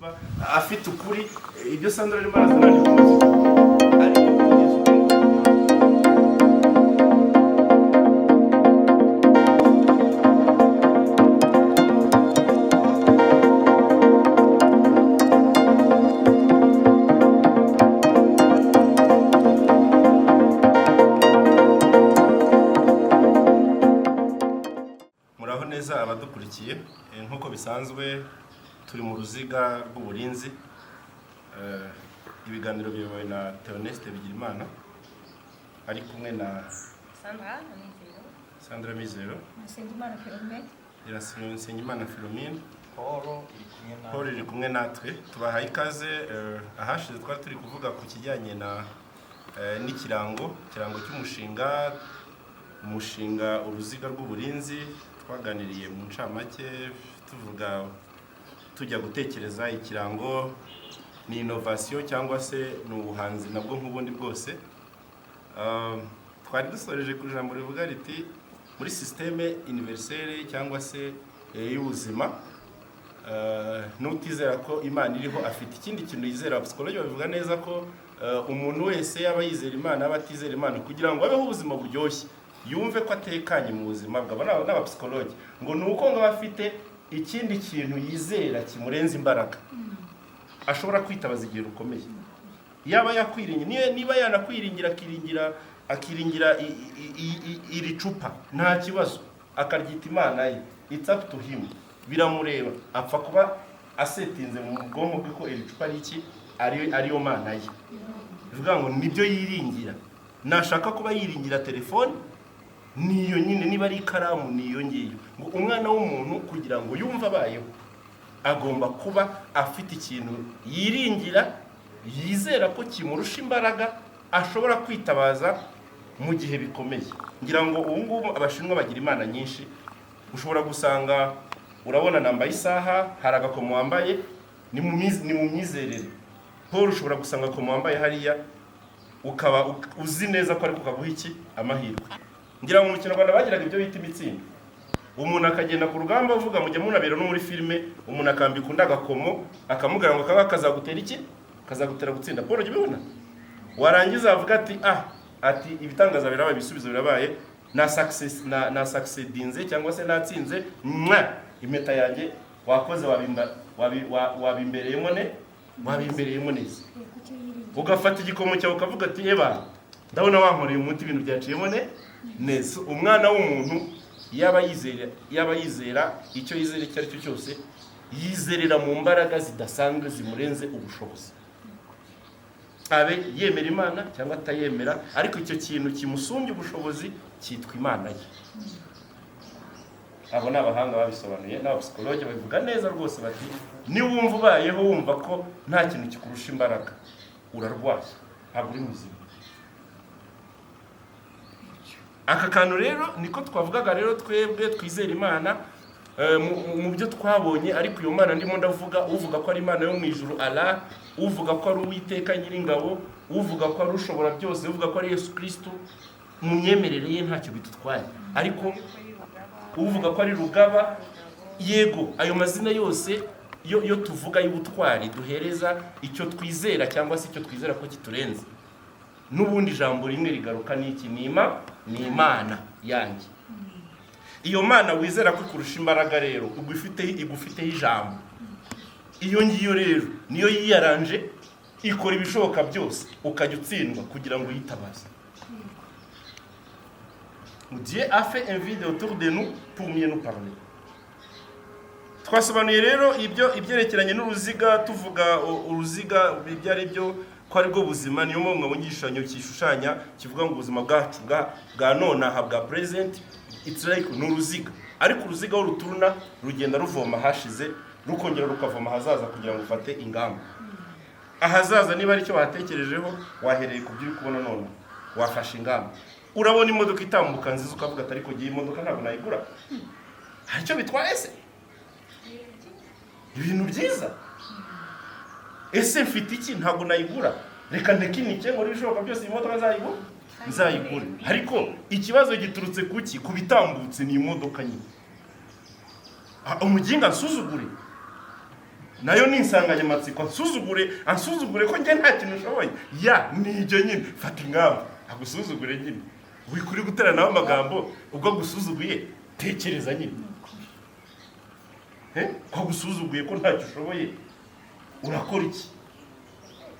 Afite ukuri, ibyo Sandra arimo arazana ni kuzi, ariko kugeza ubu Muraho neza abadukurikiye. Nk'uko bisanzwe turi mu ruziga rw'uburinzi. Ibiganiro biyobowe na Theoneste Bigirimana, ari kumwe na Sandra Mizero. Sandra Mizero. Nsengimana Philomene. Nsengimana Philomene. Paul iri kumwe na Paul iri kumwe natwe. Tubahaye ikaze. Ahashize twari turi kuvuga ku kijyanye na n'ikirango, ikirango cy'umushinga, umushinga Uruziga rw'Uburinzi. Twaganiriye mu ncamake, tuvuga, tujya gutekereza ikirango ni innovation cyangwa se ni ubuhanzi nabwo nk'ubundi bwose. Twari dusoreje ku ijambo rivuga riti muri système universelle cyangwa se y'ubuzima, n'utizera ko Imana iriho afite ikindi kintu yizera. Psychologue babivuga neza ko umuntu wese, yaba yizera Imana, yaba atizera Imana, kugira ngo abeho ubuzima buryoshye, yumve ko atekanye mu buzima bwe, abo ni abapsychologue, ngo ni uko ngo aba afite ikindi kintu yizera kimurenza imbaraga ashobora kwitabaza igihe rukomeye. Yaba yakwiringira, niba yanakwiringira, akiringira iri cupa, nta kibazo, akaryita imana ye, it's up to him, biramureba. Apfa kuba asetinze mu bwonko bwe ko iri cupa ari iki, ari ariyo mana ye. Bivuga ngo nibyo yiringira. Nashaka kuba yiringira telefone, niyo nyine, niba ari ikaramu, niyo ngiyo. Ngo umwana w'umuntu kugira ngo yumve abayeho agomba kuba afite ikintu yiringira, yizera ko kimurusha imbaraga, ashobora kwitabaza mu gihe bikomeye. Ngira ngo ubu ngubu Abashinwa bagira imana nyinshi. Ushobora gusanga urabona nambaye isaha, hari agakomo wambaye, ni mu myizerere. Paul, ushobora gusanga agakomo wambaye hariya ukaba uzi neza ko ariko kaguha iki? Amahirwe. Ngira ngo mu Kinyarwanda bagiraga ibyo bita imitsindo, umuntu akagenda ku rugamba avuga, mujya munabera no muri filime, umuntu akambika undi agakomo, akamubwira ngo kaba kazagutera iki? Kazagutera gutsinda. Paul, ujya ubibona? Warangiza avuga ati ati ibitangaza birabaye, ibisubizo birabaye, na success na succeedinze cyangwa se natsinze, mwa impeta yanjye wakoze, wabimba wabimbereyemo ne wabimbereyemo neza. Kuki yiringira? Ugafata igikomo cyawe ukavuga ati: "Eba, ndabona wankoreye umuti, ibintu byaciyemo ne neza." Umwana w'umuntu yaba yizera icyo yizera icyo ari cyo cyose, yizerera mu mbaraga zidasanzwe zimurenze ubushobozi, abe yemera Imana cyangwa atayemera, ariko icyo kintu kimusumbya ubushobozi cyitwa imana ye. Abo ni abahanga babisobanuye, n'abapsychologue babivuga neza rwose, bati niwumva ubayeho wumva ko nta kintu kikurusha imbaraga, urarwaye, ntabwo uri muzima. Aka kantu rero niko twavugaga. Rero twebwe twizera Imana mu byo twabonye, ariko iyo Mana ndimo ndavuga, uvuga ko ari Imana yo mu ijuru, Allah, uvuga ko ari Uwiteka Nyiringabo, uvuga ko ari Ushobora byose, uvuga ko ari Yesu Kristo, mu myemerere ye ntacyo bidutwaye, ariko uvuga ko ari Rugaba, yego, ayo mazina yose yo tuvuga y'ubutwari duhereza icyo twizera cyangwa se icyo twizera ko kiturenze, n'ubundi ijambo rimwe rigaruka n'iki? Ni Imana yanjye. Iyo Mana wizera ko ikurusha imbaraga rero igufiteho ijambo. Iyo ngiyo rero niyo yiyaranje, ikora ibishoboka byose ukajya utsindwa kugira ngo uyitabaze. Dieu a fait un vide autour de nous pour mieux nous parler. Twasobanuye rero ibyo ibyerekeranye n'uruziga, tuvuga uruziga ibyo ari byo, ko ari bwo buzima. Niyo mpamvu mwabonye igishushanyo kishushanya kivuga ngo ubuzima bwacu bwa nonaha, bwa present, it's like ni uruziga, ariko uruziga aho ruturuna rugenda ruvoma ahashize, rukongera rukavoma ahazaza kugira ngo ufate ingamba. Ahazaza niba ari cyo watekerejeho, wahereye ku byo uri kubona none, wafashe ingamba. Urabona imodoka itambuka nziza, ukavuga ati: "Ariko ngiye imodoka ntabwo nayigura, hari icyo bitwaye se? Ibintu byiza, ese mfite iki? Ntabwo nayigura, reka ntekinike nkore ibishoboka byose iyi modoka nzayigure." Ariko ikibazo giturutse kuki? Ku bitambutse ni imodoka nyine. Ah, umuginga nsuzugure. Nayo ni insanganyamatsiko. Ansuzugure, ansuzugure ko njye nta kintu ushoboye. Ya, ni ibyo nyine, fata ingamba agusuzugure nyine. Wikuri guteranaho amagambo, ubwo agusuzuguye tekereza nyine. Ko agusuzuguye ko ntacyo ushoboye, urakora iki?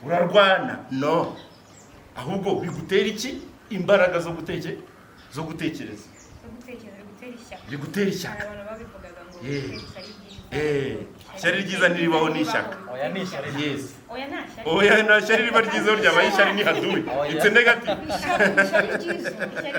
Urarwana? No, ahubwo bigutera iki? Imbaraga zo zo gutekereza. Zo gutekereza, bigutera ishyaka. Bigutera ishyaka. Hari abantu babivugaga ngo gutera ishyari ryiza. Ishyari ryiza ntiribaho, ni ishyaka. Oya, ni ishyari. Yes. Oya, nta shyari. Oya, nta shyari riba ryiza, ryabaye ishyari ni haduyi. Oya. It's a negative. Ishyari ryiza,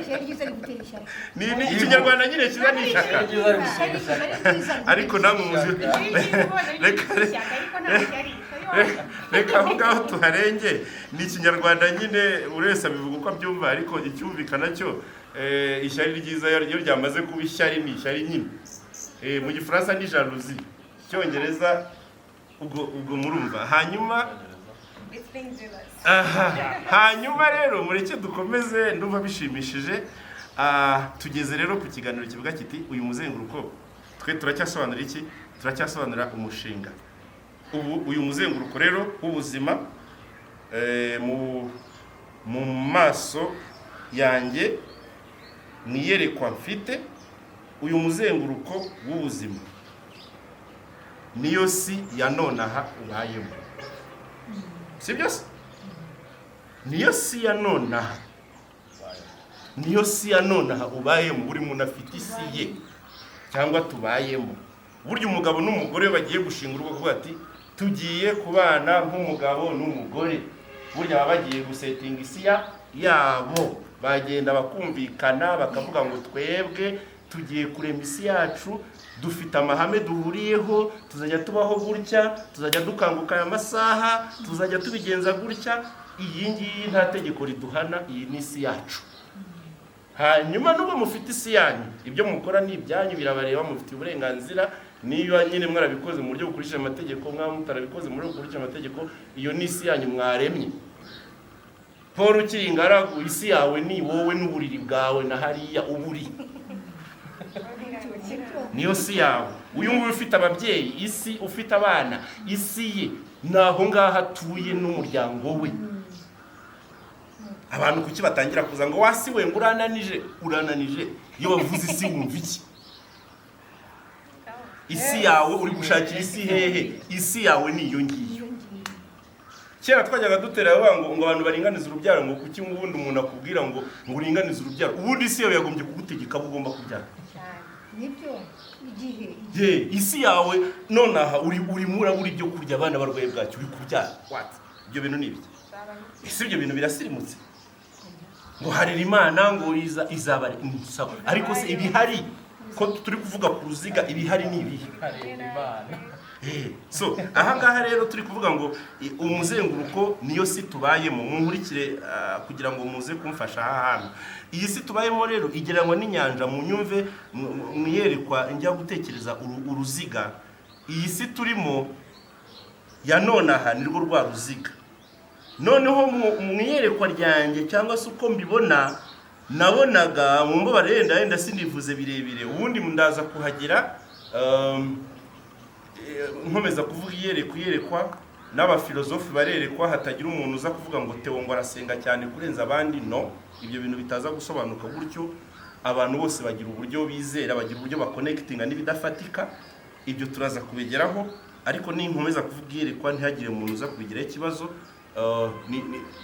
ishyari ryiza rigutera ishyaka. Ni ikinyarwanda nyine cyiza, ni ishyaka. Ishyari ryiza rigutera Ishyari ishyaka. ryiza. Ariko namwe muzi. Ishyari ryiza ubonye Reka- rigutera ishyaka, ariko nta shyari. Ishyari Reka aho ngaho tuharenge. Ni ikinyarwanda nyine, buri wese abivuga uko abyumva, ariko icyumvikana cyo, ishyari ryiza iyo ryamaze kuba ishyari ni ishyari nyine. Mu gifaransa ni jalousie, icyongereza ubwo murumva. Hanyuma It's being jealous. Aha, hanyuma rero mureke dukomeze, ndumva bishimishije. Tugeze rero ku kiganiro kivuga kiti uyu muzenguruko, twe turacyasobanura iki? Turacyasobanura umushinga. Ubu uyu muzenguruko rero w'ubuzima, mu maso yanjye, mu iyerekwa mfite, uyu muzenguruko w'ubuzima niyo si ya nonaha ubayemo, si byo se? Niyo si ya nonaha, niyo si ya nonaha ubayemo. Buri muntu afite isi ye cyangwa tubayemo. Burya umugabo n'umugore bagiye gushinga urugo, kuvuga ati tugiye kubana nk'umugabo n'umugore, burya baba bagiye gusetinga isi yabo. Bagenda bakumvikana, bakavuga ngo twebwe tugiye kurema isi yacu, dufite amahame duhuriyeho, tuzajya tubaho gutya, tuzajya dukanguka aya masaha, tuzajya tubigenza gutya. Iyi ngiyi nta tegeko riduhana, iyi ni isi yacu. Hanyuma nubwo mufite isi yanyu, ibyo mukora ni ibyanyu, birabareba, mufite uburenganzira. Niba nyine mwarabikoze mu buryo bukurikije amategeko, mwaba mutarabikoze mu buryo bukurikije amategeko, iyo ni isi yanyu mwaremye. Paul, ukiri ingaragu, isi yawe ni wowe n'uburiri bwawe na hariya uburi, niyo si yawe. Uyu nguyu ufite ababyeyi, isi ufite abana, isi ye ni aho ngaho atuye n'umuryango we. Abantu kuki batangira kuza ngo wasi we, ngo urananije, urananije? Iyo bavuze isi wumva iki? Isi yawe uri gushakira isi hehe? Isi yawe ni iyo ngiyo. Kera twajyaga dutera bavuga ngo abantu baringanize urubyaro, ngo kuki ubundi umuntu akubwira ngo uringanize urubyaro? Ubundi isi yawe yagombye kugutegeka abo ugomba kubyara. Cyane. Nibyo, igihe. Ye, isi yawe nonaha urimo urabura ibyo kurya, abana barwaye bwacyo, uri kubyara what? Ibyo bintu ni ibiki? Ese ibyo bintu birasirimutse? Ngo harira Imana ngo iza izaba sawa, ariko se ibihari, ko turi kuvuga ku ruziga, ibihari ni ibihe? Hareba Imana. So aha ngaha rero turi kuvuga ngo umuzenguruko niyo si tubayemo. Munkurikire kugira ngo muze kumfasha aha hantu. Iyi si tubayemo rero igereranywa n'inyanja. Mu nyumve, mwiyerekwa njya gutekereza uruziga, iyi si turimo ya nonaha nirwo rwa ruziga. Noneho mu iyerekwa ryanjye, cyangwa se uko mbibona, nabonaga mu mbabare, yenda sinivuze birebire, ubundi ndaza kuhagera. Nkomeza kuvuga iyerekwa, iyerekwa n'abafilozofi barerekwa, hatagira umuntu uza kuvuga ngo Theo ngo arasenga cyane kurenza abandi. No, ibyo bintu bitaza gusobanuka gutyo. Abantu bose bagira uburyo bizera, bagira uburyo bakonekitinga n'ibidafatika, ibyo turaza kubigeraho. Ariko ninkomeza kuvuga iyerekwa ntihagire umuntu uza kubigiraho ikibazo,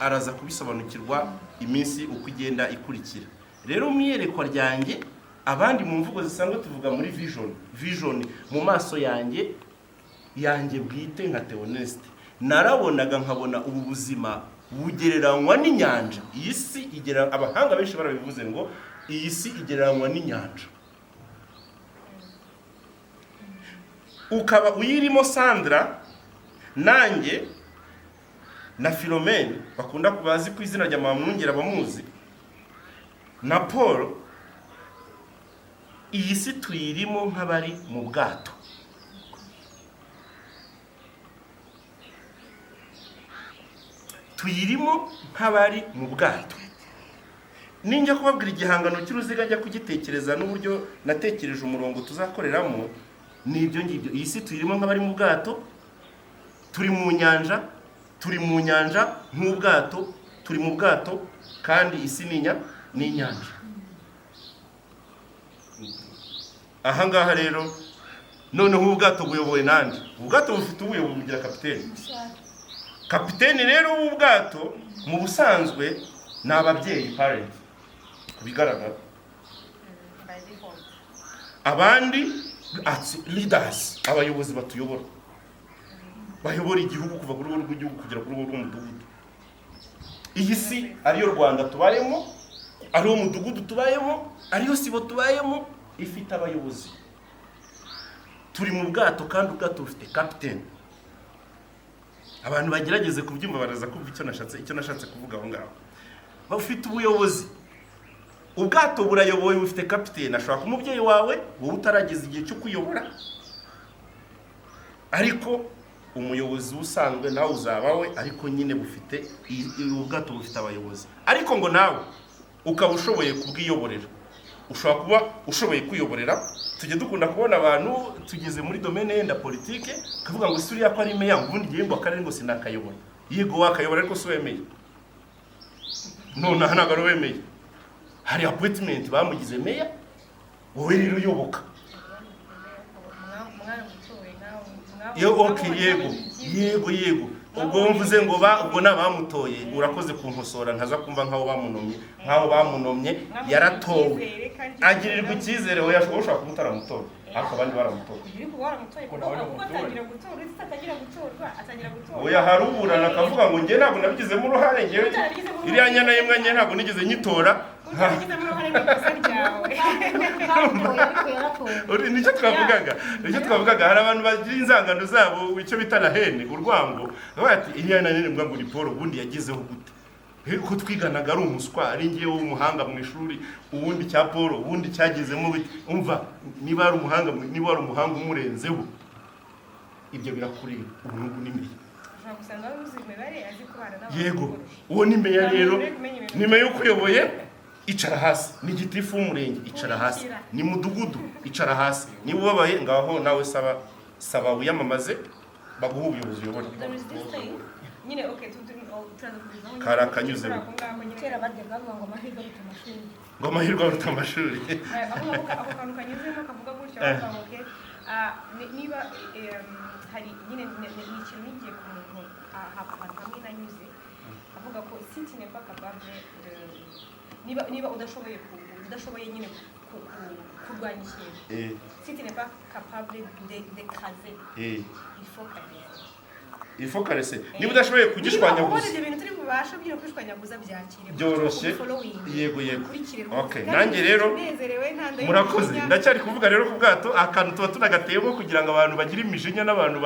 araza kubisobanukirwa iminsi uko igenda ikurikira. Rero mu iyerekwa ryanjye, abandi mu mvugo zisanzwe tuvuga muri vision, vision mu maso yanjye bwite nka Theoneste, narabonaga nkabona ubu buzima bugereranywa n'inyanja. Iyi si igera, abahanga benshi barabivuze ngo iyi si igereranywa n'inyanja, ukaba uyirimo Sandra, nanjye na Philomene bakunda kubazi ku izina rya Mama Mwungeri abamuzi, na Paul. Iyi si tuyirimo nk'abari mu bwato. Tuyirimo nk'abari mu bwato. Ninjya kubabwira igihangano cy'uruziga, njya kugitekereza n'uburyo natekereje umurongo tuzakoreramo, ni ibyo ngibyo. Iyi si tuyirimo nk'abari mu bwato. Turi mu nyanja, turi mu nyanja nk'ubwato, turi mu bwato kandi isi ni inyanja. Aha ngaha rero noneho ubwato buyobowe nande? Ubwato bufite ubuyobozi, bugira kapiteni. Kapiteni rero w'ubwato mu busanzwe ni ababyeyi, parent, ku bigaragara. Abandi leaders, abayobozi batuyobora, bayobora igihugu kuva ku rwego rw'igihugu kugera ku rwego rw'umudugudu. Iyi si ariyo Rwanda tubayemo, ariwo mudugudu tubayemo, ariyo sibo tubayemo, ifite abayobozi. Turi mu bwato kandi ubwato bufite kapiteni. Abantu bagerageze kubyumva baraza kumva icyo nashatse kuvuga aho ngaho. Bafite ubuyobozi. Ubwato burayobowe, bufite kapiteni. Ashobora kuba umubyeyi wawe, wowe utarageza igihe cyo kuyobora, ariko umuyobozi usanzwe nawe uzaba we, ariko nyine bufite ubwato bufite abayobozi. Ariko ngo nawe ukaba ushoboye kubwiyoborera, ushobora kuba ushoboye kwiyoborera. Tujye dukunda kubona abantu tugeze muri domaine yenda politike, kavuga ngo suriya ko ari meya, ubundi ngiye ngo akarere ngo sinakayobora. Yego wakayobora, ariko si wemeye. None aha ntabwo ari wemeye, hari appointment bamugize meya, wowe rero uyoboka. Okay, yego yego yego, ubwo mvuze ngo ubwo nabamutoye, urakoze kunkosora ntaza kumva nkaho bamunomye, nkaho bamunomye yaratowe, agirirwa icyizere. We ushobora kuba utaramutoye, ariko abandi baramutoye. Oya, haruburana akavuga ngo njye ntabwo nabigizemo uruhare, njyewe iriya nyana y'imbwa njye ntabwo nigeze nyitora. Nicyo twavugaga, hari abantu bagira inzangano zabo, icyo bita la hene, urwango. Bati iriya nyana y'imbwa ngo ni Paul, ubundi yagezeho gute? Ko twiganaga ari umuswa, ari ngewe w'umuhanga mu ishuri, ubundi cya Paul ubundi cyagezemo bite? Umva, niba ari umuhanga, niba ari umuhanga umurenzeho, ibyo birakureba. Ubu n'ubu ni meya. Yego, uwo ni meya rero, ni meya ukuyoboye, icara hasi. Ni gitifu w'umurenge, icara hasi. Ni mudugudu, icara hasi. Niba ubabaye ngaho nawe saba saba wiyamamaze baguhe ubuyobozi uyobora. Karakanyuzemo. Kera baryaga bavuga ngo amahirwe aruta amashuri. Ngo amahirwe aruta amashuri. Ako kantu kanyuzemo kavuga gutyo, bavuga ngo niba hari nyine ni ikintu nigiye ku muntu ahantu hamwe nanyuze, avuga ko si tu n'es pas capable de, niba udashoboye nyine kurwanya ikintu, si tu n'es pas capable d'écraser, il faut caresser. Il faut caresser. Niba udashoboye kugishwanyaguza, niba ibintu turi bubashe byino kwishwanyaguza, byakire byoroshye. Yego yego, okay. Nanjye rero murakoze, ndacyari kuvuga rero ku bwato, akantu tuba tunagateyemo kugira ngo abantu bagire imijinya n'abantu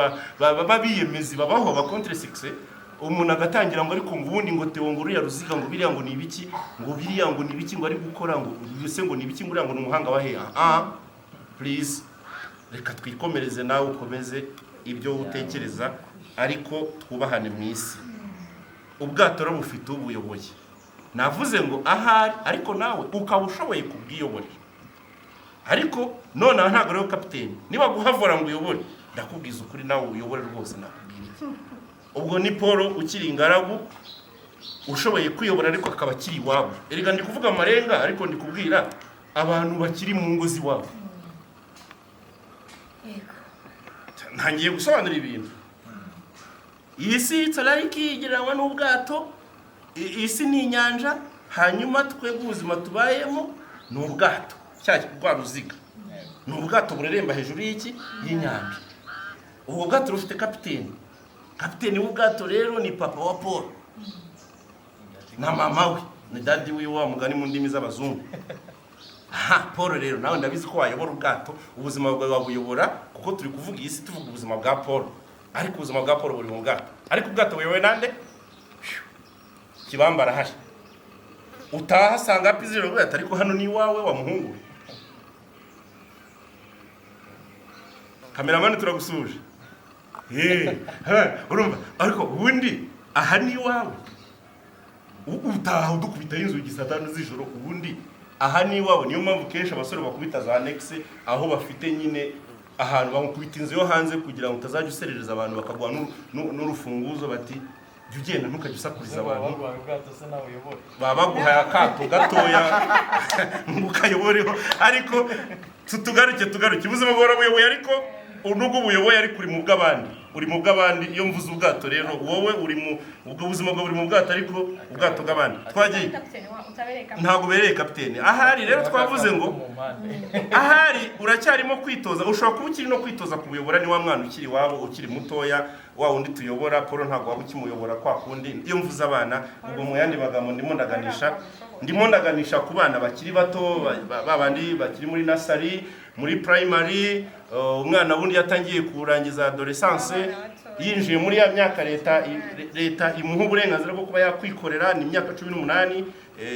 babiyemezi babaho ba contre succès. Umuntu agatangira ngo ariko ngo ubundi ngo Theo ngo uriya Ruziga ngo biriya ngo ni ibiki, ngo biriya ngo ni ibiki, ngo ari gukora ngo bise ngo ni ibiki, ngo uriya ngo ni umuhanga wa heya. Please, reka twikomereze, nawe ukomeze ibyo utekereza, ariko twubahane mu isi. Ubwato rero bufite ubuyoboye, navuze ngo ahari, ariko nawe ukaba ushoboye kubwiyoborera. Ariko nonaha ntabwo rero kapiteni niba guhavura ngo uyobore, ndakubwiza ukuri nawe uyobore rwose, nakubwira iki. Ubwo ni Paul ukiri ingaragu ushoboye kwiyobora, ariko akaba akiri iwabo. Erega ndi kuvuga amarenga, ariko ndi kubwira abantu bakiri mu ngo z'iwabo. Ntangiye gusobanura ibintu. Iyi si itarariki igereranywa n'ubwato, iyi si ni inyanja, hanyuma twebwe ubuzima tubayemo ni ubwato, cya rwa ruziga ni ubwato bureremba hejuru y'iki y'inyanja. Ubwo bwato rufite kapiteni. Kapiteni w'ubwato rero ni papa wa Paul na mama we, ni daddy wiwe wa mugani mu ndimi z'abazungu. Aha Paul rero nawe ndabizi ko wayobora ubwato, ubuzima bwawe wabuyobora, kuko turi kuvuga iyi si tuvuga ubuzima bwa Paul, ariko ubuzima bwa Paul buri mu bwato. Ariko ubwato buyobowe nande? Kibamba arahari. Utaha sanga pizero bwato, ariko hano ni iwawe wa muhungu. Kameramani turagusuje. Urumva, ariko ubundi aha ni iwawe. Utaha udukubita inzugi saa tanu z'ijoro, ubundi aha ni iwawe. Niyo mpamvu kenshi abasore bakubita za annexe aho bafite nyine Ahantu bamukubita inzu yo hanze kugira ngo utazajya userereza abantu, bakaguha n'urufunguzo bati: "Jya ugenda, ntukajya usakuriza abantu." Baguhaye ubwato se nawe uyobora? Baba baguhaye akato gatoya ngo ukayoboreho. Ariko tugaruke, tugaruke. Ubuzima buhora buyoboye, ariko nubwo buyoboye, ariko uri mu bw'abandi, uri mu bw'abandi. Iyo mvuze ubwato rero, wowe uri mu ubwo buzima bwawe, uri mu bwato, ariko ubwato bw'abandi. Twagiye. Kapiteni utabereye kapiteni. Ntabwo ubereye kapiteni ahari. Rero twavuze ngo Mu mpande. Ahari uracyarimo kwitoza, ushobora kuba ukiri no kwitoza kubuyobora. Ni wa mwana ukiri iwabo, ukiri mutoya, wa wundi tuyobora. Paul ntabwo waba ukimuyobora kwa kundi. Iyo mvuze abana, ubwo mu yandi magambo ndimo ndaganisha ku bana bakiri bato, ba bandi bakiri muri nursery, muri primary. Umwana bundi yatangiye kurangiza adolescence, Abana batoya. yinjiye muri ya myaka leta imuha uburenganzira bwo kuba yakwikorera, ni imyaka 18,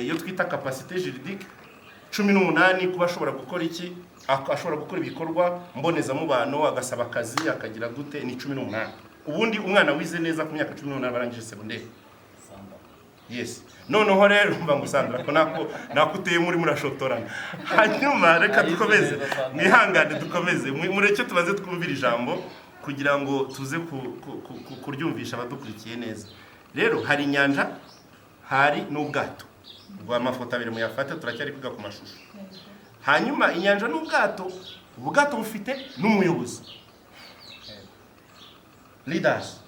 iyo twita capacité juridique 18, kuba ashobora gukora iki? Ashobora gukora ibikorwa mbonezamubano, agasaba akazi, akagira gute, ni 18. Ubundi umwana wize neza ku myaka 18 aba arangije segonderi. Sanda. Yes. Noneho rero mva ngo Sandra, ko nako uteye muri murashotorana. Hanyuma reka Ayize dukomeze. neza, Sandra. Mwihangane dukomeze. Mureke tubaze twumvire ijambo kugira ngo tuze kuryumvisha abadukurikiye neza. Rero hari inyanja, hari n'ubwato. Ubwo amafoto abiri muyafate, turacyari kwiga ku mashusho. Hanyuma inyanja n'ubwato, ubwato bufite n'umuyobozi, leaders,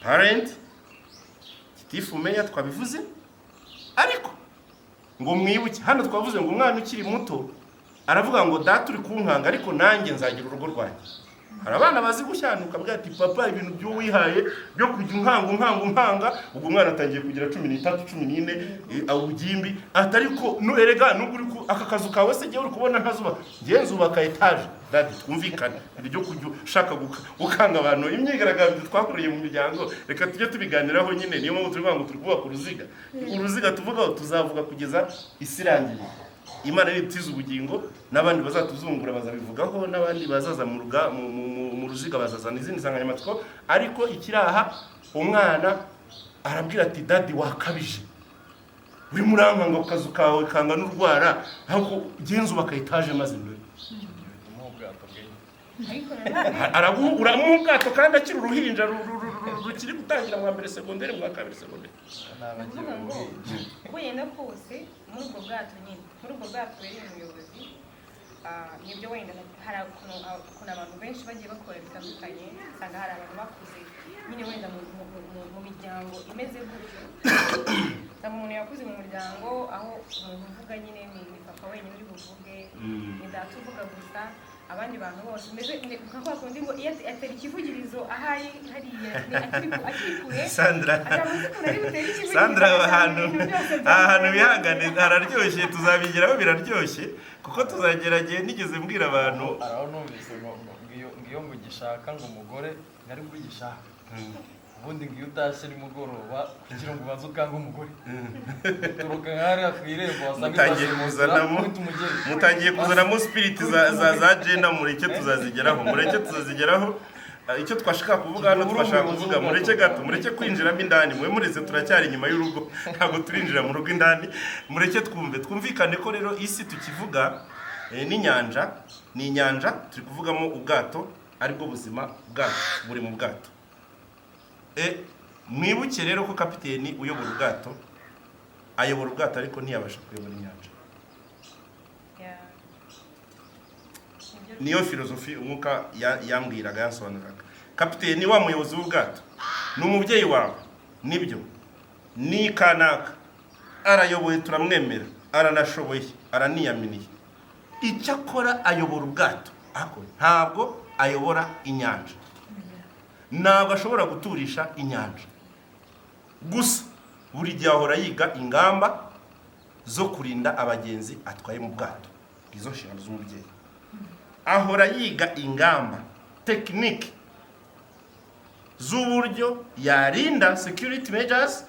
parent, gitifu, meya, twabivuze. Ariko ngo mwibuke hano twavuze ngo umwana ukiri muto aravuga ngo: "Data, uri kunkanga, ariko nanjye nzagira urugo rwanjye." Hari abana bazi gushyanuka, bwa ati: "Papa, ibintu by'uwihaye byo kujya unkanga, unkanga, unkanga." Ubwo umwana atangiye kugira 13, 14, ubugimbi, ati: "Ariko erega nubwo uri aka kazu kawe se, ngewe uri kubona ntazuba, ngewe nzubaka etaje, daddy, twumvikane." Ibyo kujya ushaka gukanga abantu, imyigaragambyo twakoreye mu miryango, reka tujye tubiganiraho nyine. Niyo mpamvu turi kuvuga ngo turi kubaka uruziga. Uruziga tuvugaho tuzavuga kugeza isi irangiye. Imana nitiza ubugingo, n'abandi bazatuzungura bazabivugaho, n'abandi bazaza mu ruziga bazazana izindi nsanganyamatsiko. Ariko ikiri aha, umwana arabwira ati: "Daddy, wakabije, urimo urankanga ku kazu kawe kanga n'urwara, ahubwo genza ubaka etaje maze ndore." Umuha ubwato bwe. Ariko nanone Uramuha ubwato kandi akiri uruhinja rukiri gutangira mu wa mbere segonderi, mu wa kabiri segonderi. N'abagiye Kuvuga ngo uruhinja. Uko yenda kose, muri ubwo bwato nyine, muri ubwo bwato rero umuyobozi, nibyo wenda hari ukuntu abantu benshi bagiye bakora bitandukanye. Usanga hari abantu bakuze nyine wenda mu miryango imeze gutyo. Usanga umuntu yakuze mu muryango aho umuntu uvuga nyine ni papa wenyine uri buvuge, ni data uvuga gusa, abandi bantu bose mbese ni nka kwa kundi ngo iyo atera ikivugirizo ahari hariya ni akiri kure. Sandra. Atamuzi ukuntu ari butere ikivugirizo, Sandra, aha agasanga hantu ibintu byose aha hantu byamurenze. Bihangane, hararyoshye, tuzabigeraho, biraryoshye kuko tuzagera nigeze mbwira abantu. Araho numvise ngo iyo ngo ugishaka ngo umugore ntari bwo ugishaka ubundi, ngo iyo utashye nimugoroba, kugira ngo ubanze ukange umugore, uturuka nk'hariya ku irembo wasanga Mutangiye utashye mu nzira, ukubita umugeri. Mutangiye kuzanamo spirit za gender. Mureke tuzazigeraho, mureke tuzazigeraho. Icyo twashaka kuvuga hano, Uri twashaka umuyobozi kuvuga, w'ubwato mureke gato, bwawe. Mureke kwinjiramo indani, mwe muretse, turacyari inyuma y'urugo, ntabwo turinjira mu rugo indani. Mureke twumve, twumvikane ko rero isi tukivuga n'inyanja, ni inyanja turi kuvugamo ubwato, aribwo buzima bwacu buri mu bwato. Mwibuke rero ko kapiteni uyobora ubwato ayobora ubwato, ariko ntiyabasha kuyobora inyanja. Yeah. Nibyo. Niyo filozofi umwuka yambwiraga, yansobanuriraga. Kapiteni, wa muyobozi w'ubwato, ni umubyeyi wawe, nibyo, ni kanaka, arayoboye, turamwemera, aranashoboye, araniyaminiye. Icyo akora ayobora ubwato, ariko ntabwo ayobora inyanja, ntabwo ashobora guturisha inyanja. Gusa buri gihe ahora yiga ingamba zo kurinda abagenzi atwaye mu bwato. Izo nshingano z'umubyeyi, ahora yiga ingamba, tekinike z'uburyo yarinda, security measures,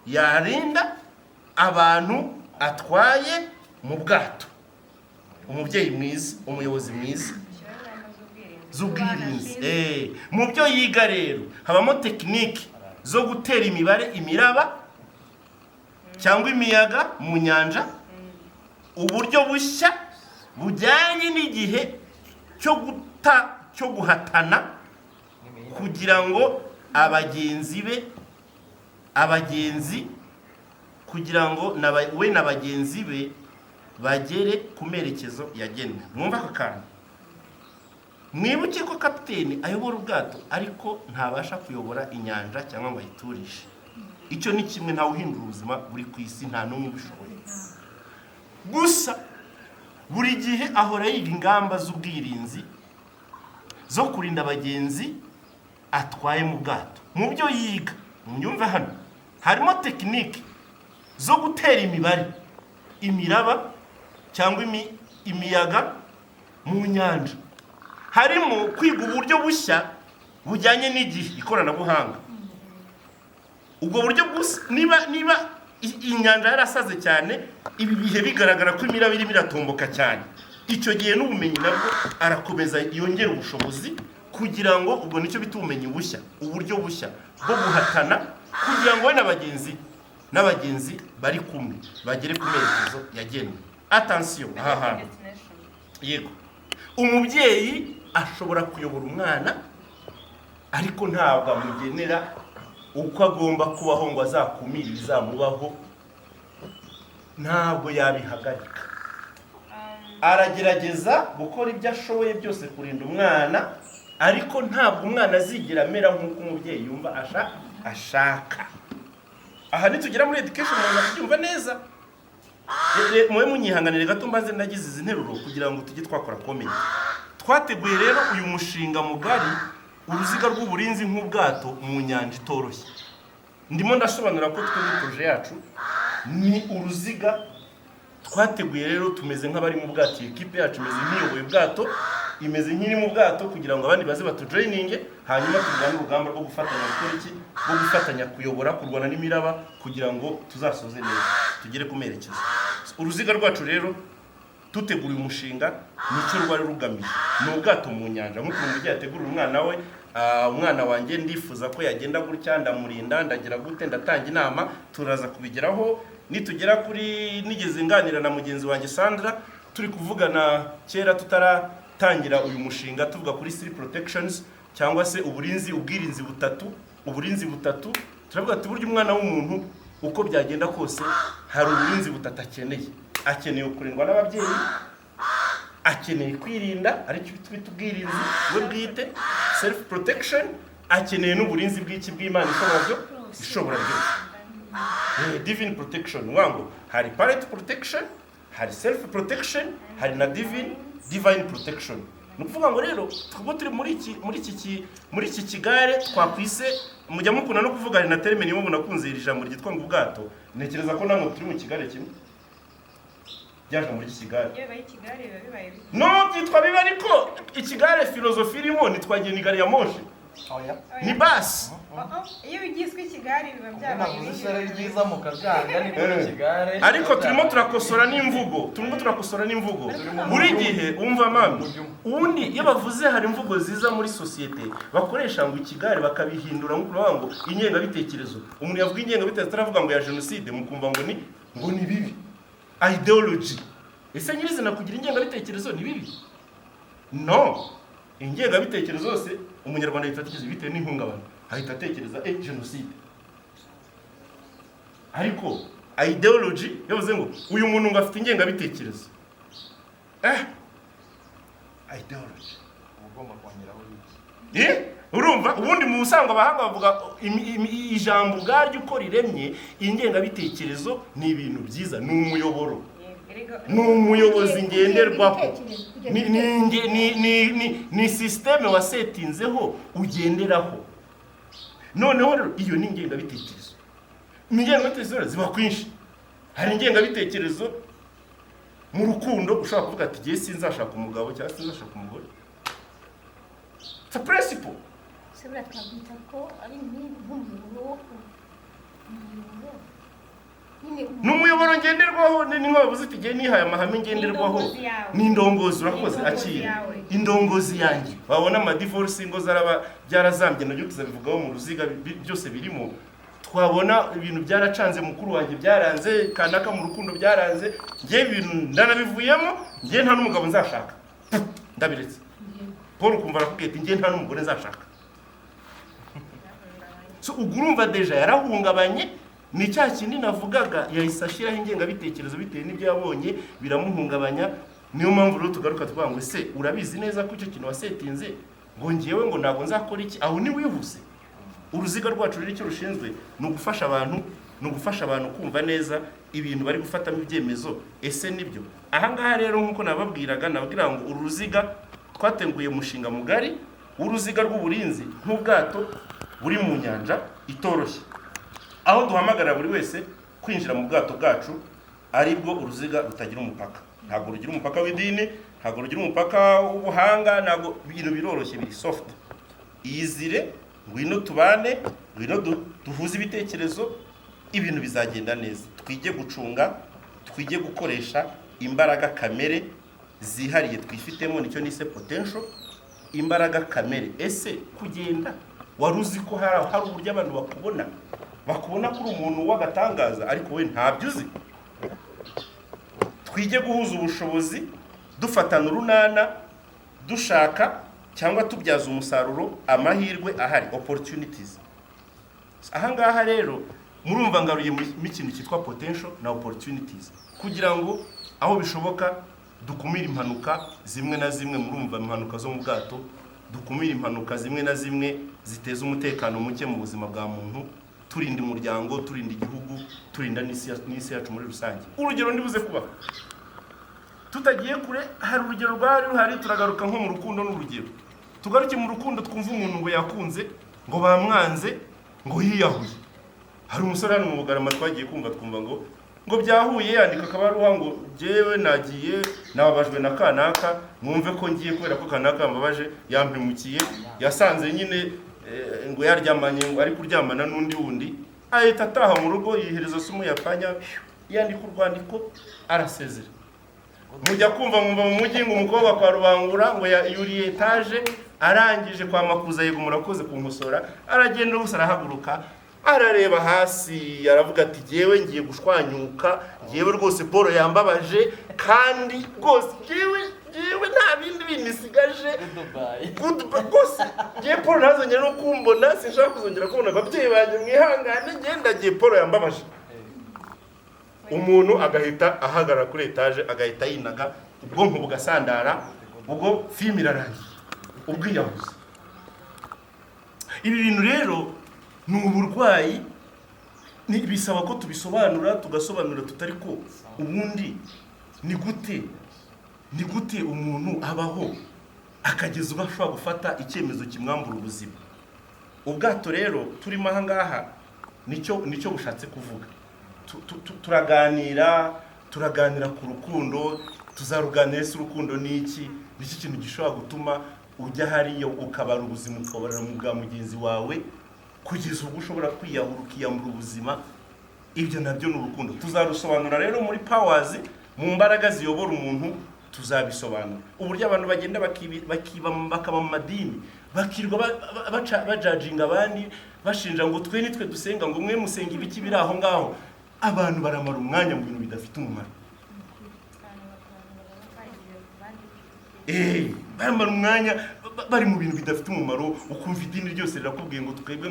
yarinda abantu atwaye mu bwato. Umubyeyi mwiza, umuyobozi mwiza Shyiraho ingamba z'ubwirinzi. z'ubwirinzi. Ku bana. Mu byo yiga rero habamo tekinike zo gutera imibare imiraba cyangwa imiyaga mu nyanja, uburyo bushya bujyanye n'igihe cyo cyo guhatana kugira ngo abagenzi be, abagenzi, kugira ngo we na bagenzi be bagere ku merekezo yagenwe. Mwumva aka kantu, mwibuke ko kapiteni ayobora ubwato, ariko ntabasha kuyobora inyanja cyangwa ngo ayiturishe. Icyo ni kimwe, ntawe uhindura ubuzima buri ku isi, nta n'umwe ubishoboye. Gusa buri gihe ahora yiga ingamba z'ubwirinzi zo kurinda abagenzi atwaye mu bwato. Mu byo yiga, munyumve hano, harimo tekinike zo gutera imibare imiraba cyangwa imiyaga mu nyanja, harimo kwiga uburyo bushya bujyanye n'igihe, ikoranabuhanga. Ubwo buryo gusa, niba inyanja yarasaze cyane, ibi bihe bigaragara ko imiraba irimo iratomboka cyane, icyo gihe n'ubumenyi nabwo arakomeza yongera ubushobozi kugira ngo, ubwo nicyo bita ubumenyi bushya, uburyo bushya bwo guhatana kugira ngo we n'abagenzi bari kumwe bagere ku merekezo yagenwe. Attention aha hantu. Destination. Yego, umubyeyi ashobora kuyobora umwana, ariko ntabwo amugenera uko agomba kubaho ngo azakumire ibizamubaho, ntabwo yabihagarika. Aragerageza gukora ibyo ashoboye byose kurinda umwana, ariko ntabwo umwana azigera amera nk'uko umubyeyi yumva ashaka. Aha nitugera muri education muraza kubyumva neza. Mube munyihanganire gato mbanze ndagize izi nteruro kugira ngo tujye twakora comment. Twateguye rero uyu mushinga mugari, uruziga rw'uburinzi nk'ubwato mu nyanja itoroshye. Ndimo ndasobanura ko twebwe projet yacu ni uruziga twateguye. Rero tumeze nk'abari mu bwato, iyi ekipe yacu imeze nk'iyoboye ubwato, imeze nk'iri mu bwato kugira ngo abandi baze batujoyininge, hanyuma turwane urugamba rwo gufatanya gukora iki, rwo gufatanya kuyobora, kurwana n'imiraba kugira ngo tuzasoze neza, tugere ku merekezo. Uruziga rwacu rero, tutegura uyu mushinga, nicyo rwari rugamije, ni ubwato mu nyanja. Nk'uko umubyeyi yategurira umwana we, umwana wanjye ndifuza ko yagenda gutya, ndamurinda, ndagira gute, ndatanga inama, turaza kubigeraho nitugera kuri. Nigeze nganira na mugenzi wanjye Sandra, turi kuvugana kera tutaratangira uyu mushinga, tuvuga kuri three protections cyangwa se uburinzi, ubwirinzi butatu, uburinzi butatu. Turavuga ati burya umwana w'umuntu uko byagenda kose hari uburinzi butatu akeneye: akeneye kurindwa n'ababyeyi, akeneye kwirinda, aricyo twita ubwirinzi we bwite, self protection, akeneye n'uburinzi bw'iki? Bw'Imana ishobora byose, divine protection. Ni ngo hari parent protection, hari self protection, hari na divine protection. Ni ukuvuga ngo rero twebwe turi muri iki kigare twakwise, mujya mukunda no kuvuga, hari na terme niyo munakunze iri jambo ryitwa ngo ubwato. Ntekereza ko namwe turi mu kigare kimwe, rya jambo ry'ikigare. Iyo bibaye ikigare biba bibaye bibi. No byitwa bibi, ariko ikigare filozofi irimo ntitwagiye, ni gari ya moshi, Oya. ni basi. Oh, oh. Iyo byiswe ikigare biba Ubwo byabaye navuze bibi. ishyari ryiza mukabyanga, ni kuri kigare. Ariko turimo turakosora n'imvugo, turimo turakosora n'imvugo buri gihe. Umva mami, ubundi iyo bavuze hari imvugo ziza muri sosiyete bakoresha ngo ikigare, bakabihindura nko kuvuga ngo ingengabitekerezo. Umuntu yavuga ingengabitekerezo ataravuga ngo ya jenoside, mukumva ngo ni bibi, ideology. Ese nyirizina kugira ingengabitekerezo ni bibi? No, ingengabitekerezo zose umunyarwanda ahita atekereza bitewe n'ihungabana, ahita atekereza jenoside. Ariko ideology yavuze ngo uyu muntu ngo afite ingengabitekerezo, ideology. Uba ugomba kongeraho iki? Urumva ubundi mu busanzwe abahanga bavuga ijambo ubwaryo uko riremye, ingengabitekerezo ni ibintu byiza, ni umuyoboro, ni umuyobozi ngenderwaho, ni système wasetinzeho ugenderaho. Noneho rero iyo ni ingengabitekerezo. Ingengabitekerezo rero ziba kwinshi. Hari ingengabitekerezo mu rukundo, ushobora kuvuga ati ngiye sinzashaka umugabo cyangwa sinzashaka umugore. It's a principle. Se buriya twabyita ko ari nk'umuyoboro wo umuyoboro nyine? Ni umuyoboro ngenderwaho, ni nka bavuze iti ngiye nihaye amahame ngenderwaho. Ni indongozi yawe. Ni indongozi, urakoze. Ni indongozi Akira yawe. Indongozi yanjye. Wabona amadivorce, ingo zaraba byarazambye, nabyo tuzabivugaho mu ruziga, byose birimo. Twabona ibintu byaracanze, mukuru wanjye byaranze, kanaka mu rukundo byaranze, ngiye ibintu ndanabivuyemo, ngiye nta n'umugabo nzashaka, ndabiretse. Paul ukumva arakubwiye ati njye nta n'umugore nzashaka. So ubwo urumva déjà yarahungabanye, ni cya kindi navugaga, yahise ashyiraho ingengabitekerezo bitewe n'ibyo yabonye, biramuhungabanya. Niyo mpamvu rero tugaruka tuvuga ngo ese urabizi neza ko icyo kintu wasetinze, ngo ngewe ngo ntabwo nzakora iki, aho ntiwihuse. Uruziga rwacu rero icyo rushinzwe ni ugufasha abantu, ni ugufasha abantu kumva neza ibintu bari gufatamo ibyemezo, ese nibyo? Ahangaha rero nk'uko nababwiraga, nababwira ngo uru ruziga twateguye umushinga mugari w'uruziga rw'uburinzi nk'ubwato buri mu nyanja itoroshye, aho duhamagarira buri wese kwinjira mu bwato bwacu, aribwo uruziga rutagira umupaka. Ntabwo rugira umupaka w'idini, ntabwo rugira umupaka w'ubuhanga, ntabwo, ibintu biroroshye, biri soft. Iyizire, ngwino tubane, ngwino duhuze ibitekerezo, ibintu bizagenda neza. Twige gucunga, twige gukoresha imbaraga kamere zihariye twifitemo, nicyo nise potential, imbaraga kamere. Ese kugenda wari uzi ko hari uburyo abantu bakubona ko uri umuntu w'agatangaza, ariko we ntabyo uzi? Twige guhuza ubushobozi, dufatana urunana, dushaka cyangwa tubyaza umusaruro amahirwe ahari, opportunities. Ahangaha rero murumva ngaruye mu ikintu cyitwa potential na opportunities, kugira ngo aho bishoboka dukumire impanuka zimwe na zimwe. Murumva impanuka zo mu bwato, dukumire impanuka zimwe na zimwe ziteza umutekano muke mu buzima bwa muntu, turinda umuryango, turinda igihugu, turinda n'isi yacu muri rusange. Urugero ndibuze kubaha tutagiye kure, hari urugero rwari ruhari. Turagaruka nko mu rukundo, n'urugero tugaruke mu rukundo, twumva umuntu ngo yakunze, ngo bamwanze, ngo yiyahuye. Hari umusore hano mu Bugarama twagiye kumva, twumva ngo byahuye, yandika akabaruwa ngo jyewe nagiye, nababajwe na kanaka, mwumve ko ngiye kubera ko kanaka yambabaje, yampemukiye, yasanze nyine ngo yaryamanye, ngo ari kuryamana n'undi wundi, ahita ataha mu rugo yihereza sumu ya panya, yandika urwandiko, arasezera. Mujya kumva mwumva mu mujyi ngo umukobwa kwa Rubangura ngo yuriye etaje, arangije kwa Makuza, yego murakoze kunkosora, aragenda gusa arahaguruka, arareba hasi, aravuga ati jyewe ngiye gushwanyuka, jyewe rwose Paul yambabaje, kandi rwose jyewe nta bindi bintu isigaje. Goodbye. Goodbye rwose, ngiye, Paul ntazongere no kumbona, sinshaka kuzongera kubona ababyeyi banjye, mwihangane, ngenda ndagiye, Paul yambabaje. Umuntu agahita ahagarara kuri etaje, agahita yinaga, ubwonko bugasandara, ubwo filime irarangiye, ubwiyahuzi. Ibi bintu rero ni uburwayi, bisaba ko tubisobanura, tugasobanura tutari ko ubundi ni gute umuntu abaho akageza ubwo ashobora gufata icyemezo kimwambura ubuzima? Ubwato rero turimo aha ngaha nicyo bushatse kuvuga. Turaganira ku rukundo, tuzaruganira. Ese urukundo ni iki? Ni iki kintu gishobora gutuma ujya hariya ukabara ubuzima, ukabarira mu bwa mugenzi wawe, kugeza ubwo ushobora kwiyahura, ukiyambura ubuzima? Ibyo nabyo ni urukundo. Tuzarusobanura rero muri powers, mu mbaraga ziyobora umuntu. Tuzabisobanura uburyo abantu bagenda bakiba, bakaba mu madini, bakirwa bajajinga abandi, bashinja ngo twe nitwe dusenga, ngo mwe musenga ibiki biri aho ngaho. Abantu baramara umwanya mu bintu bidafite umumaro. Baramara umwanya bari mu bintu bidafite umumaro. Ukumva idini ryose rirakubwiye ngo twebwe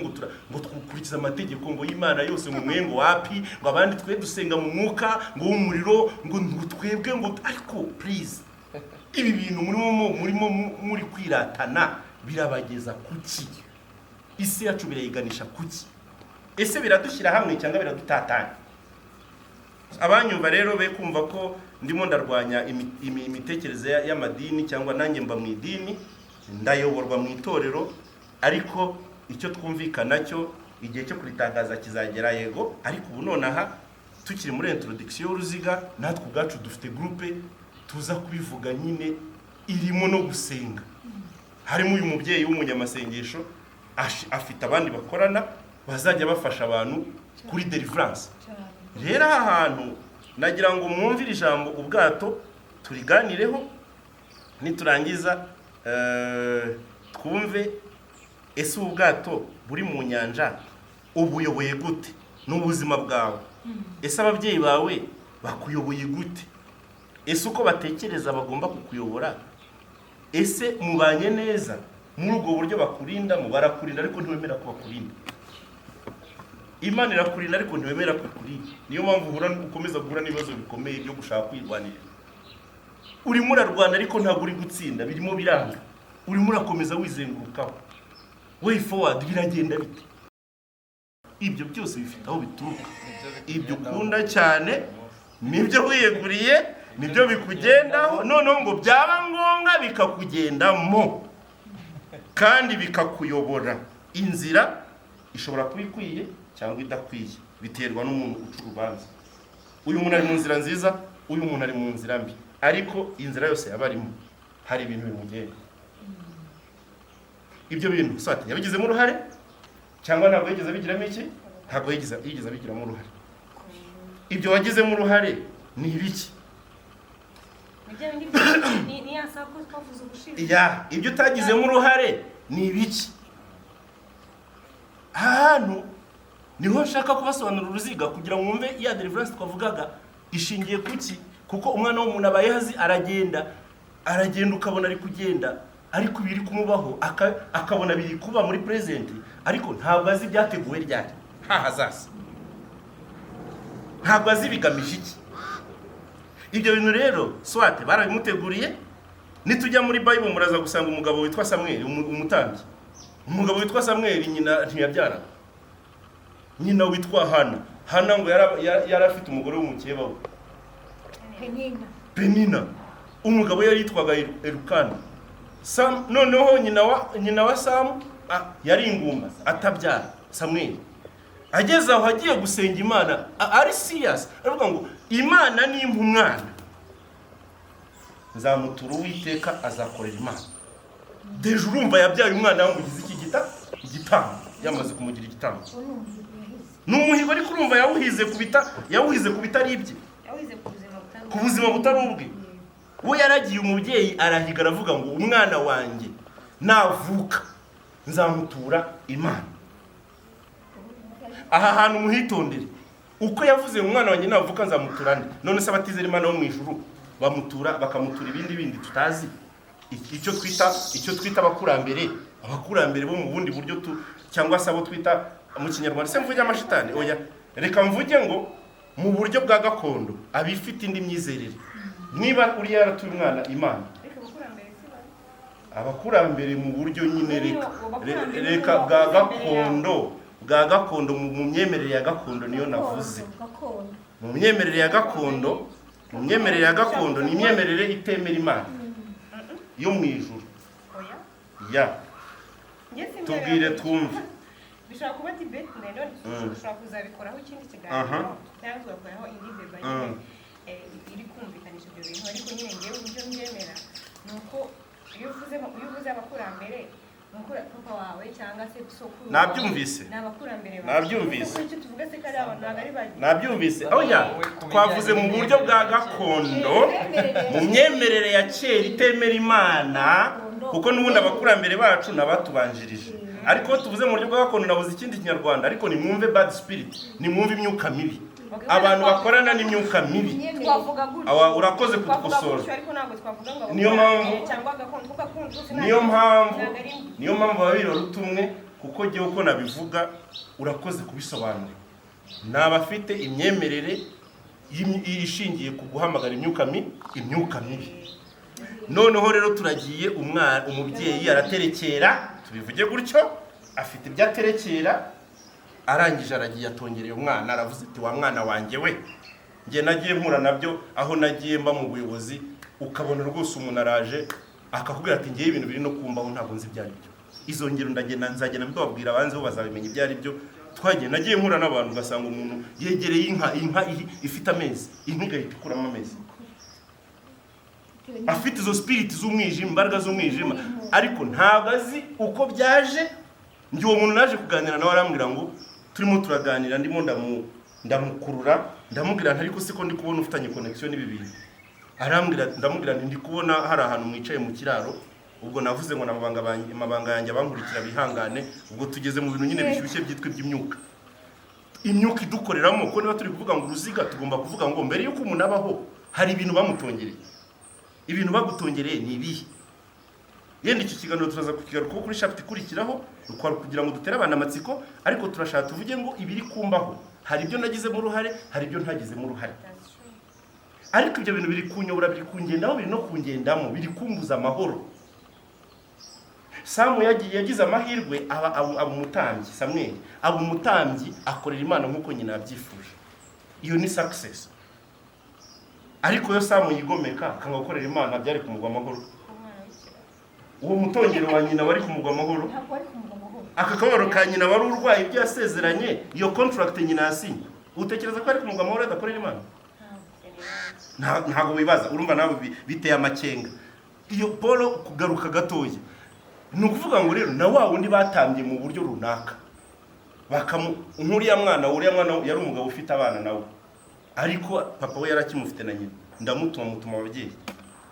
ngo twukurikize amategeko ngo y'Imana yose, ngo mwe ngo wapi, ngo abandi twe dusenga mu mwuka ngo w'umuriro, ngo twebwe ngo, ariko please, ibi bintu murimo muri kwiratana birabageza kuki? Isi yacu birayiganisha kuki? Ese biradushyira hamwe cyangwa biradutatanya? Abanyumva rero be kumva ko ndimo ndarwanya imitekerereze y'amadini, cyangwa nanjye mba mu idini, ndayoborwa mu itorero, ariko icyo twumvikana cyo, igihe cyo kuritangaza kizagera, yego, ariko ubu nonaha tukiri muri introduction y'uruziga, natwe ubwacu dufite groupe tuza kubivuga nyine, irimo no gusenga. Harimo uyu mubyeyi w'umunyamasengesho, afite abandi bakorana bazajya bafasha abantu kuri deliverance. Rero aha hantu nagira ngo mwumvire ijambo ubwato, turiganireho, niturangiza twumve ese ubu bwato buri mu nyanja ubuyoboye gute n'ubuzima bwawe? Ese ababyeyi bawe bakuyoboye gute? Ese uko batekereza bagomba kukuyobora? Ese mubanye neza muri ubwo buryo bakurindamo? Barakurinda ariko ntiwemera ko bakurinda. Imana irakurinda ariko ntiwemera ko ikurinda. Niyo mpamvu ukomeza guhura n'ibibazo bikomeye byo gushaka kwirwanirira. Urimo urarwana ariko ntabwo uri gutsinda, birimo biranga, urimo urakomeza wizengurukaho. Way forward biragenda bite? Ibyo byose bifite aho bituruka. Ibyo ukunda cyane nibyo wiyeguriye, nibyo bikugendaho, noneho ngo byaba ngombwa bikakugendamo kandi bikakuyobora inzira ishobora kuba ikwiye cyangwa idakwiye, biterwa n'umuntu uca urubanza. Uyu muntu ari mu nzira nziza, uyu muntu ari mu nzira mbi, ariko inzira yose yaba arimo hari ibintu bimugenga. Ibyo bintu soit yabigizemo uruhare cyangwa ntabwo yigeze abigiramo iki, ntabwo yigeze abigiramo uruhare. Ibyo wagizemo uruhare ni ibiki? Ni bya bindi ni ya sako twavuze ubushize. Ya, ibyo utagizemo uruhare ni ibiki? Ahantu niho nshaka kubasobanurira uruziga kugira ngo mwumve ya deliverance twavugaga ishingiye kuki. Kuko umwana w'umuntu abaye azi, aragenda, aragenda, ukabona ari kugenda, ariko ibiri kumubaho akabona biri kuba muri present, ariko ntabwo azi ibyateguwe ryari hahazaza, ntabwo azi bigamije iki. Ibyo bintu rero soit barabimuteguriye. Nitujya muri Bible muraza gusanga umugabo witwa Samweli, umutambyi. Umugabo witwa Samweli, nyina ntiyabyara, nyina witwa Hana. Hana ngo yari afite umugore w'umukeba we. Penina. Penina. Umugabo yari yitwaga Elukana. Sam, noneho nyina wa Samu yari ingumba atabyara. Samweli ageze aho agiye gusenga Imana, ari serious, aravuga ngo: "Imana nimpa umwana nzamutura Uwiteka, azakorera Imana." Déjà urumva yabyaye umwana yamugize iki igitambo, yamaze kumugira igitambo. Uwo ni umuhigo yahize. Ni umuhigo, ariko urumva yawuhize ku bitari ibye. Yawize ku buzima butari Ku buzima butari ubwe. We yaragiye, umubyeyi arahiga, aravuga ngo: "Umwana wanjye navuka nzamutura Imana." Aha hantu muhitondere. Uko yavuze ngo: "Umwana wanjye navuka nzamutura nde?" None se abatizera Imana bo mu ijuru bamutura, bakamutura ibindi bindi tutazi, icyo twita abakurambere bo mu bundi buryo tu, cyangwa se abo twita mu Kinyarwanda, se mvuge amashitani? Oya, reka mvuge ngo mu buryo bwa gakondo abifite indi myizerere. Niba uri yaratuye umwana Imana, Ariko abakurambere si babi. Abakurambere mu buryo nyine, reka Abakurambere reka ni bwa bo gakondo, bwa gakondo, mu myemerere ya gakondo niyo navuze. Gakondo. Mu myemerere ya gakondo ni imyemerere itemera Imana yo mu ijuru. Oya. Ya. Njye simbyemera. Tubwire twumve. Bishobora kuba debate ndende, dushobora kuzabikoraho ikindi kiganiro cyangwa tugakoraho indi débat nyine iri kumvikanisha ibyo bintu. Ariko nyine ngewe uburyo mbyemera ni uko iyo uvuze abakurambere, papa wawe cyangwa se sokuru wawe, Nabyumvise. ni abakurambere bawe. Nabyumvise. Kuko icyo tuvuga se ko ari abantu, ntabwo ari bagiye. Nabyumvise. Oya, twavuze mu buryo bwa gakondo, mu myemerere ya kera itemera Imana, kuko n'ubundi abakurambere bacu ni abatubanjirije. Ariko iyo tuvuze mu buryo bwa gakondo, nabuze ikindi Kinyarwanda, ariko nimwumve bad spirit, nimwumve imyuka mibi, abantu bakorana n'imyuka mibi. Twavuga gutyo. Awa, urakoze Twavuga kudukosora. gutyo, ariko ntabwo twavuga ngo Niyo abakurambere cyangwa gakondo, kuko gakondo zose Niyo mpamvu ntabwo ari mbi. Niyo mpamvu babiri baruta umwe, kuko jyewe uko nabivuga, urakoze kubisobanura, ni abafite imyemerere ishingiye ku guhamagara imyuka mibi. Noneho rero turagiye, umwana, umubyeyi araterekera, tubivuge gutyo, afite ibyo aterekera, arangije aragiye atongereye umwana, aravuze ati: "Wa mwana wanjye we." Njye nagiye mpura nabyo aho nagiye mba mu buyobozi, ukabona rwose umuntu araje akakubwira ati: "Ngewe ibintu biri no kumbaho ntabwo nzi ibyo ari byo." Izo ngero ndagenda nzagenda mbibabwira, abanzi bo bazabimenya ibyo ari byo. Nagiye mpura n'abantu, ugasanga umuntu yegereye inka, inka ifite amezi, inka igahita ikuramo amezi, afite izo spirit z'umwijima, imbaraga z'umwijima, ariko ntabwo azi uko byaje. Njye uwo muntu naje kuganira nawe, arambwira ngo turimo turaganira, ndimo ndamukurura, ndamubwira nti: "Ariko siko ndi kubona ufitanye connection n'ibi bintu?" Arambwira, ndamubwira nti: "Ndi kubona hari ahantu mwicaye mu kiraro." Ubwo navuze ngo amabanga yanjye, abankurikira bihangane. Ubwo tugeze mu bintu nyine bishyushye byitwa iby'imyuka, imyuka idukoreramo, kuko niba turi kuvuga ngo uruziga, tugomba kuvuga ngo mbere y'uko umuntu abaho hari ibintu bamutongereye. Ibintu bagutongereye ni ibihe? Yenda icyo kiganiro turaza kukigarukaho kuri chapitre ikurikiraho, kwari kugira ngo dutere abantu amatsiko, ariko turashaka tuvuge ngo ibiri kumbaho hari ibyo nagizemo uruhare, hari ibyo ntagizemo uruhare. That's true. Ariko ibyo bintu biri kunyobora, biri kungendaho, biri no kungendamo, biri kumbuza amahoro. Samu yagiye, yagize amahirwe aba umutambyi. Samweli aba umutambyi, akorera Imana nk'uko nyina yabyifuje. Iyo ni success. Ariko iyo Samu yigomeka akanga gukorera Imana, byari kumugwa amahoro? Umwana w'ikirara. Uwo mutongero wa nyina wari kumugwa amahoro? Ntabwo ari kumugwa amahoro. Aka kababaro ka nyina wari urwaye, ibyo yasezeranye, iyo contract nyina yasinye, utekereza ko ari kumugwa amahoro adakorera Imana? Ntabwo. Ntabwo wibaza, urumva nawe biteye amakenga. Iyo Paul, kugaruka gatoya, ni ukuvuga ngo rero na wa wundi batambye mu buryo runaka, bakamu nk'uriya mwana, uriya mwana yari umugabo ufite abana nawe, ariko papa we yari akimufite na nyina. Ndamutuma, mutuma ababyeyi.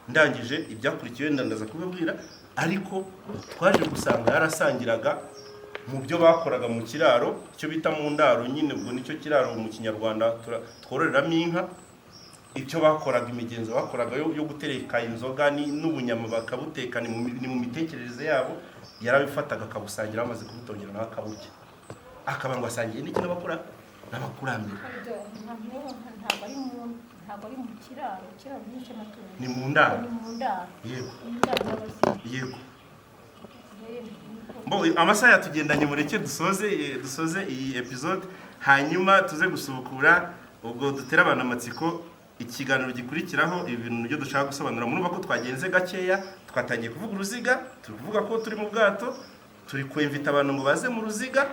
Ndangije, ibyakurikiye wenda ndaza kubibwira, ariko twaje gusanga yarasangiraga mu byo bakoraga mu kiraro, icyo bita mu ndaro nyine, ubwo nicyo kiraro mu Kinyarwanda twororeramo inka. Icyo bakoraga, imigenzo bakoraga yo gutereka inzoga n'ubunyama bakabuteka, ni mu mitekerereze yabo, yarabifataga akabusangira, bamaze kubutongera nawe akaburya, akaba ngo asangiye n'iki? N'abakurambere. Ntabwo ari mu kiraro. Ikiraro ni icy'amatungo. Ni mu ndaro. Ni mu ndaro. Yego. Mu ndaro y'abazimu. Yego. Bo, amasaha yatugendanye, mureke dusoze iyi episode, hanyuma tuze gusubukura. Ubwo dutere abantu amatsiko, ikiganiro gikurikiraho ibi bintu nibyo dushaka gusobanura. Murumva ko twagenze gakeya, twatangiye kuvuga uruziga, turi kuvuga ko turi mu bwato, turi kwemvita abantu ngo baze mu ruziga,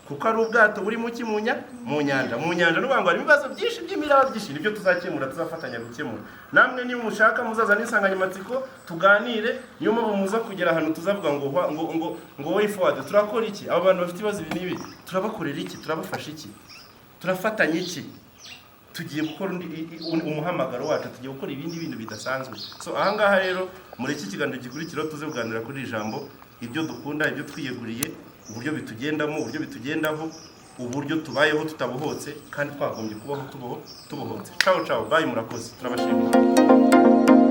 kuko ari ubwato buri mu ki? Mu nyanja. Mu nyanja ni ukuvuga ngo hari ibibazo byinshi by'imiraba byinshi, nibyo tuzakemura, tuzafatanya gukemura. Namwe niba mushaka muzaza n'insanganyamatsiko tuganire. Niyo mpamvu muza kugera ahantu tuzavuga ngo way forward, turakora iki? Abo bantu bafite ibibazo ibi n'ibi turabakorera iki? Turabafasha iki? Turafatanya iki? Tugiye gukora undi umuhamagaro wacu, tugiye gukora ibindi bintu bidasanzwe. So ahangaha rero, muri iki kiganiro gikurikiraho tuze kuganira kuri iri jambo, ibyo dukunda, ibyo twiyeguriye, uburyo bitugendamo, uburyo bitugendaho, uburyo tubayeho tutabohotse kandi twagombye kubaho tubohotse. Ciao ciao, bye, murakoze, turabashimiye.